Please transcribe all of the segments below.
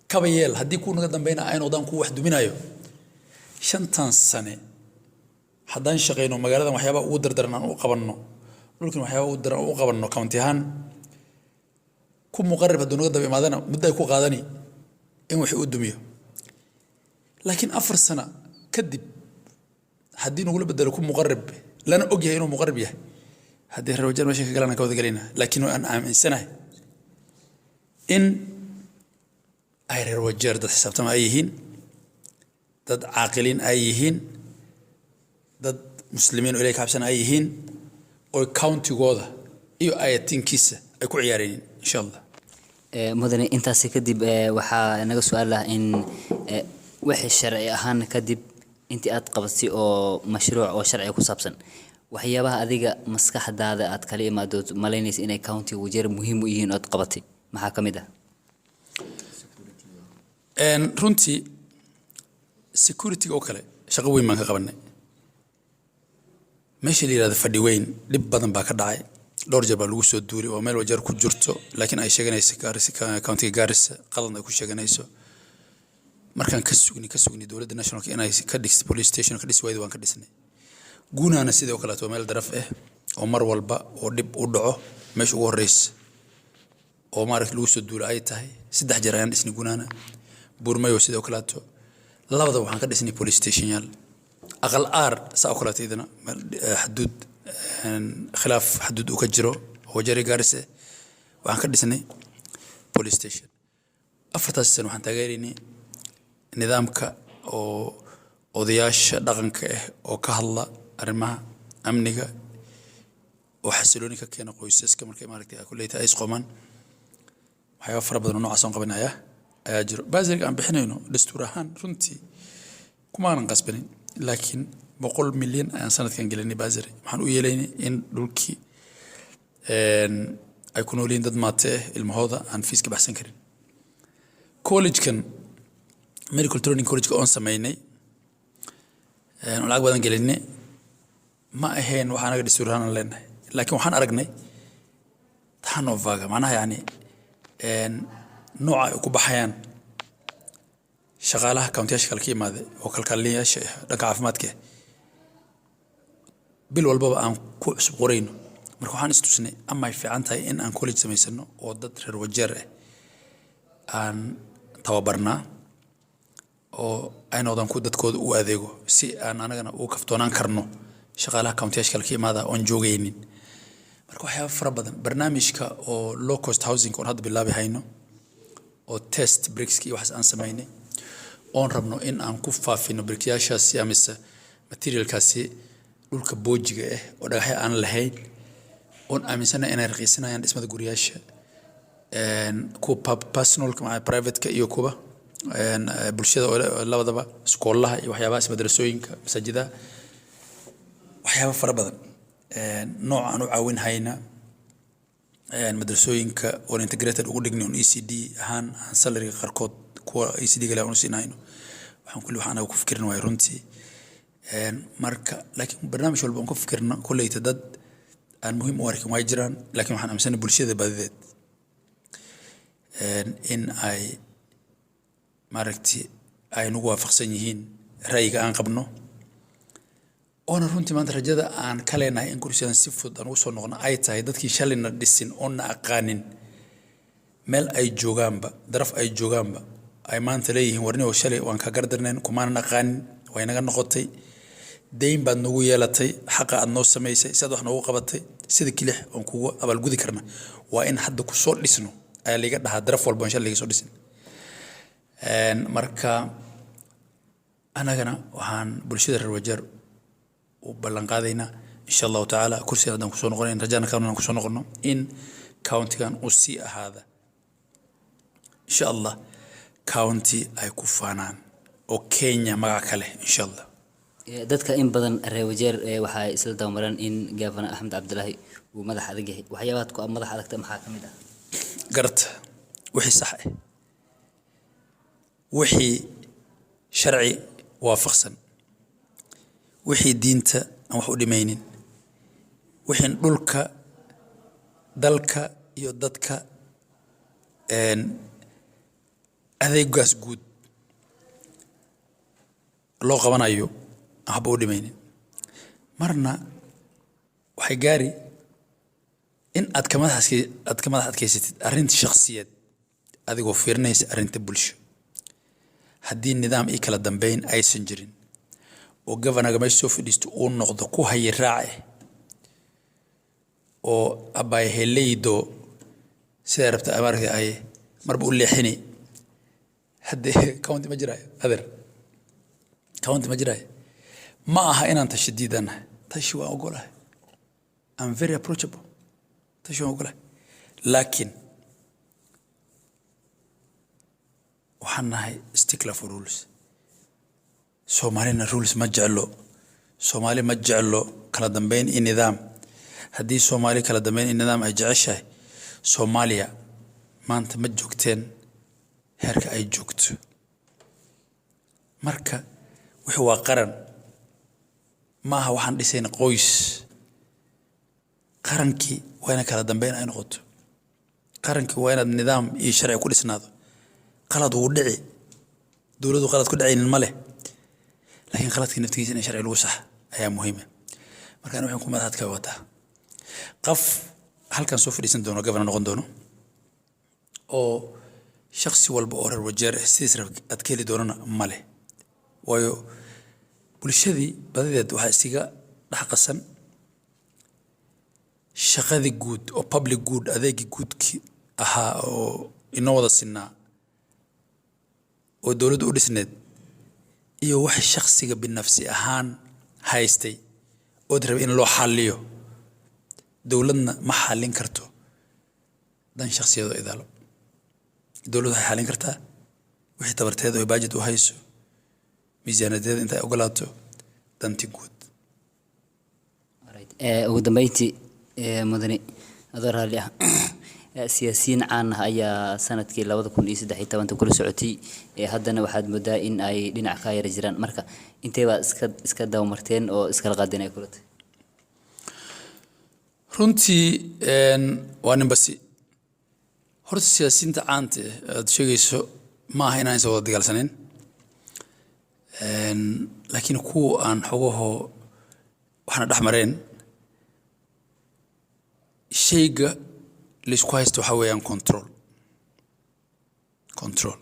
Kaba yeel haddii kuwa naga dambeyna ay noqdaan kuwa wax duminayo. 5-tan sane haddaan shaqeyno, magaaladan waxyaaba ugu dardaran aan u qabanno, dhulkan waxyaaba ugu daran u qabanno, county ahaan ku muqarib hadduu naga daba imaadana, muddo ay ku qaadani in wax u dumiyo. Laakiin 4 sana kadib haddii nagula bedelo ku muqarib, lana og yahay inuu muqarib yahay, haddii reer Wajeer meesha ka galaan, aan ka wada gelayna. Laakiin waan aaminsanahay in ay reer Wajeer dad xisaabtama ay yihiin, dad caaqiliin ay yihiin, dad Muslimiin oo Ilahay ka cabsan ay yihiin, oo county-gooda iyo ayatinkiisa ay ku ciyaaraynin, insha Allah. Mudane, intaasi kadib waxaa naga su-aal ah in wixii sharci ahaan kadib intii aad qabatay oo mashruuc oo sharciga ku saabsan, waxyaabaha adiga maskaxdaada aad kala imaado, malaynaysa inay county Wajeer muhiim u yihiin ood qabatay, maxaa ka mid ah? Runtii security oo kale shaqo weyn baan ka qabanay. Meesha la yihahdo Fadhi Weyn dhib badan baa ka dhacay, dhowr jeer baa lagu soo duuray. Oo meel Wajeer ku jirto, laakiin ay sheeganayso Gaarisa, county-ga Gaarisa qalan ay ku sheeganayso. Markaan ka sugnay dowladda nationalka inay ka dhigto police station, ka dhisi wayda, waan ka dhisnay. Gunaana sidoo kaleeto waa meel daraf ah oo mar walba oo dhib u dhaco meesha ugu horeysa oo maaragta lagu soo duulo ay tahay. Saddex jeer ayaan dhisnay Gunaana. Buurmayo sidoo kaleeto, labadaba waxaan ka dhisnay police station yaal. Aqal Aar saa oo kaleeto, idana meel xaduud khilaaf xaduud uu ka jiro Wajeer Gaarisa, waxaan ka dhisnay police station. 4-taas sano waxaan taageeraynay nidaamka oo odayaasha dhaqanka ah oo ka hadla arrimaha amniga oo xasilooni ka keena qoysaska markay maaragtay kulleyta ay isqoomaan. Waxyaaba fara badan oo noocaas oon qabanay ayaa jiro. Bursary-ga aan bixinayno dastuur ahaan runtii kumaanan qasbanin, laakiin 100 milyan ayaan sanadkan gelinay bursary. Waxaan u yeelaynay in dhulkii ay ku nool yihiin dad maate ah, ilmahooda aan fees ka baxsan karin. Collegekan medical training college oon sameynay oon lacag badan gelinay ma ahayn wax anaga dastuur ahaan aan leenahay, laakiin waxaan aragnay turnoverga, macnaha yacni nooca ay ku baxayaan shaqaalaha county-yaasha kale ka yimaada oo kalkaaliyayaasha ah dhanka caafimaadka ah, bil walbaba aan ku cusub qorayno. Marka waxaan istusnay ama ay fiican tahay in aan college samaysano oo dad reer Wajeer ah aan tababarnaa oo ay noqdaan kuwa dadkooda u adeego, si aan anagana ugu kaftoonaan karno shaqaalaha county-yaasha kale ka imaada oon joogaynin. Marka waxyaaba fara badan, barnaamijka oo low cost housing oon hadda bilaabi hayno oo test bricks iyo waxaas aan samaynay, oon rabno in aan ku faafino brickyaashaasi amise materialkaasi dhulka boojiga ah oo dhagaxyo aan lahayn, oon aaminsanahay inay raqiisanayaan dhismada guryaasha, kuwa personalka, private-ka iyo kuwa bulshada oo labadaba, iskoolaha iyo waxyaabahaas, madrasooyinka, masaajidaha, waxyaaba fara badan. Nooca aan u caawin hayna madrasooyinka oon integrated ugu dhignay, oon ECD ahaan aan salary qaarkood kuwa ECD gale aan u siinayno, waxaan kulli waxaan anaga ku fikirna waay runtii. Marka laakiin barnaamij walba oon ku fikirna, kolleyta dad aan muhiim u arkin way jiraan, laakiin waxaan aaminsanahay bulshada badideed in ay maaragti ay nagu waafaqsan yihiin ra'yiga aan qabno. Oona runtii maanta rajada aan ka leenahay in kursigan si fudud aan ugu soo noqono ay tahay dadkii shalayna dhisin oonna aqaanin, meel ay joogaanba, daraf ay joogaanba, ay maanta leeyihiin: "Warniyow, shalay waan ka gardarnayn, kumaanan aqaanin, way naga noqotay, deyn baad nagu yeelatay, xaqa aad noo samaysay, siaad wax noogu qabatay, sida kilix oon kugu abaalgudi karna waa in hadda ku soo dhisno," ayaa liiga dhahaa daraf walba oon shalay liiga soo dhisin. Marka anagana waxaan bulshada reer Wajeer u ballan qaadaynaa, insha Allahu tacaala, kursigan haddaan kusoo noqonayn, rajana kan kusoo noqono, in county-gan uu sii ahaada, insha Allah, county ay ku faanaan oo Kenya magac ka leh, insha Allah. Dadka in badan reer Wajeer waxay isla dabamareen in Governor Axmed Cabdilaahi uu madax adag yahay. Waxyaabaad ku madax adagta maxaa ka mid ah? Garta wixii sax ah, wixii sharci waafaqsan, wixii diinta aan wax u dhimaynin, wixii dhulka, dalka iyo dadka. Adeegaas guud loo qabanayo aan waxba u dhimaynin. Marna waxay gaari in aad ka madax adkaysatid arrinta shakhsiyeed, adigoo fiirinaysa arrinta bulsho. Haddii nidaam iyo kala dambeyn aysan jirin oo governorga meesha soo fadhiisto uu noqdo ku hayi raace oo abaay heleydo siday rabta maaragtay ay marba u leexini, haddee county ma jiraayo, adeer, county ma jiraayo. Ma aha inaan tashi diidanahay. Tashi waan ogolahay. I'm very approachable. Tashi waan ogolahay, laakiin waxaan nahay stickler for rules. Soomaalina rules ma jeclo. Soomaali ma jeclo kala dambeyn iyo nidaam. Haddii Soomaali kala dambeyn iyo nidaam ay jeceshahay, Soomaaliya maanta ma joogteen heerka ay joogto. Marka wixii waa qaran, maaha waxaan dhisayna qoys. Qarankii waa ina kala dambeyn ay noqoto. Qarankii waa inaad nidaam iyo sharci ku dhisnaado. Qalad wuu dhici, dowladdu qalad ku dhacaynin ma leh, laakiin qaladkii naftigiisa in sharci lagu sax ayaa muhiima. Marka ani waxaan ku madax adkaa wataa qof halkan soo fadhiisan doono, governor noqon doono, oo shakhsi walba oo reer Wajeer ah sidiis rab aad ka heli doonana ma leh, waayo bulshadii badideed waxaa isiga dhex qasan shaqadii guud oo public good, adeegii guudkii ahaa oo inoo wada sinaa oo dowladdu u dhisneed, iyo wax shakhsiga binafsi ahaan haystay ood rabay in loo xalliyo. Dowladna ma xallin karto dan shakhsiyaed oo idaalo. Dowladdu waxay xallin kartaa wixii tabarteeda oo budget u hayso, miisaaniyadeeda intay ogolaato, danti guud. Ugu dambeyntii, mudane, adoo raalli ah, siyaasiyiin caan ah ayaa sanadkii 2013 kula socotay, haddana waxaad moodaa in ay dhinac kaa yara jiraan. Marka intee baad iska dabamarteen oo iskala qaadeen ay kula tahay? Runtii waa ninbasi. Horta siyaasiyiinta caanta eh aad sheegayso ma aha inaan isa wada dagaalsanayn, laakiin kuwa aan xogahoo waxna dhex mareen, shayga laysku haysto waxaa weeyaan control, control.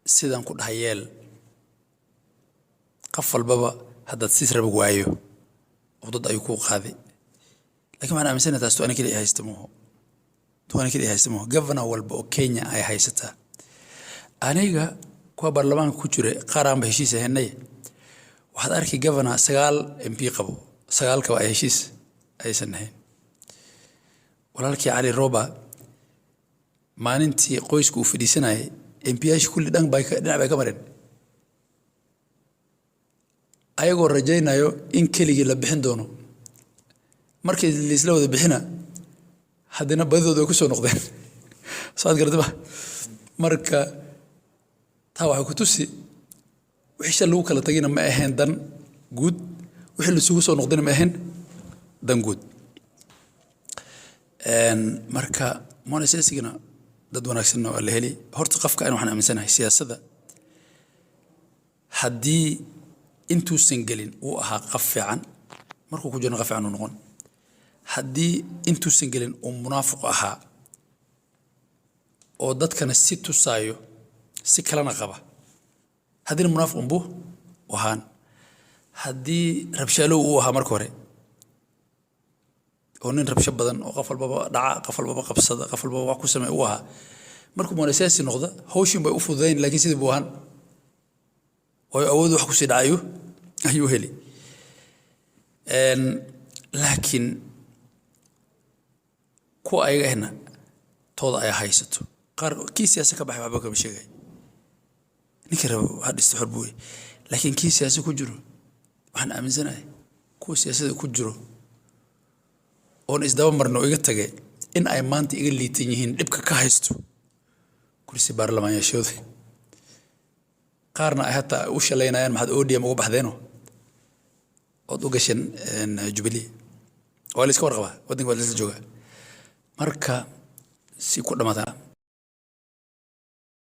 Sidaan ku dhahay yeel, qof walbaba haddaad siis raba waayo, dad ayuu kuu qaaday. Lakin waxaan aaminsanahay taas to ani keliya haysta mooho, to ani keliya haysta mooho, governor walba oo Kenya ay haysataa. Aniga kuwa baarlamaanka ku jira qaar aanba heshiis ahaynay. Waxaad arki governor 9 MP qabo, sagaalkaba ay heshiis aysan ahayn. Walaalkii Cali Roba maalintii qoyska uu fadhiisanayay, MP-yaasha kulli dhan bay dhinac bay ka mareen, ayagoo rajaynayo in keligii la bixin doono. Markii laisla wada bixina, haddana badidooda way ku soo noqdeen. Soo aad garata ma? Marka taa waxay ku tusi wixii shal lagu kala tagina ma ahayn dan guud, wixii laisugu soo noqdayna ma ahayn dan guud. Marka monasesigana dad wanaagsanna waa la heli. Horta qofka ani waxaan aaminsanahay siyaasadda haddii intuusan gelin uu ahaa qof fiican, markuu ku jirna qof fiican uu noqon. Haddii intuusan gelin uu munaafiq ahaa oo dadkana si tusaayo si kalena qaba, haddina munaafiq unbuu ahaan. Haddii rabshaalow uu ahaa marka hore oo nin rabsho badan oo qof walbaba dhaca, qof walbaba qabsada, qof walbaba wax ku sameeya uu ahaa, markuu monasiyaasi noqda hawshin bay u fududayn, laakiin sidii buu ahaan, waayo awood wax kusii dhacayo ayuu heli. Laakiin kuwa ayaga ahna tooda ay haysato, qaar kii siyaasa ka baxay waxba kama sheegay. Ninkii raba ha dhista, xor buu wey, laakiin kii siyaasa ku jiro, waxaan aaminsanahay kuwa siyaasada ku jiro oon isdaba marno oo iga tagay in ay maanta iga liitan yihiin dhibka ka haysto kursi baarlamaanyaashooda. Qaarna ay hataa u shalaynayaan, maxaad ODM uga baxdeeno ood u gasheen Jubilee? Waa la iska warqabaa, waddanka waa la isla joogaa. Marka si ku dhamaata.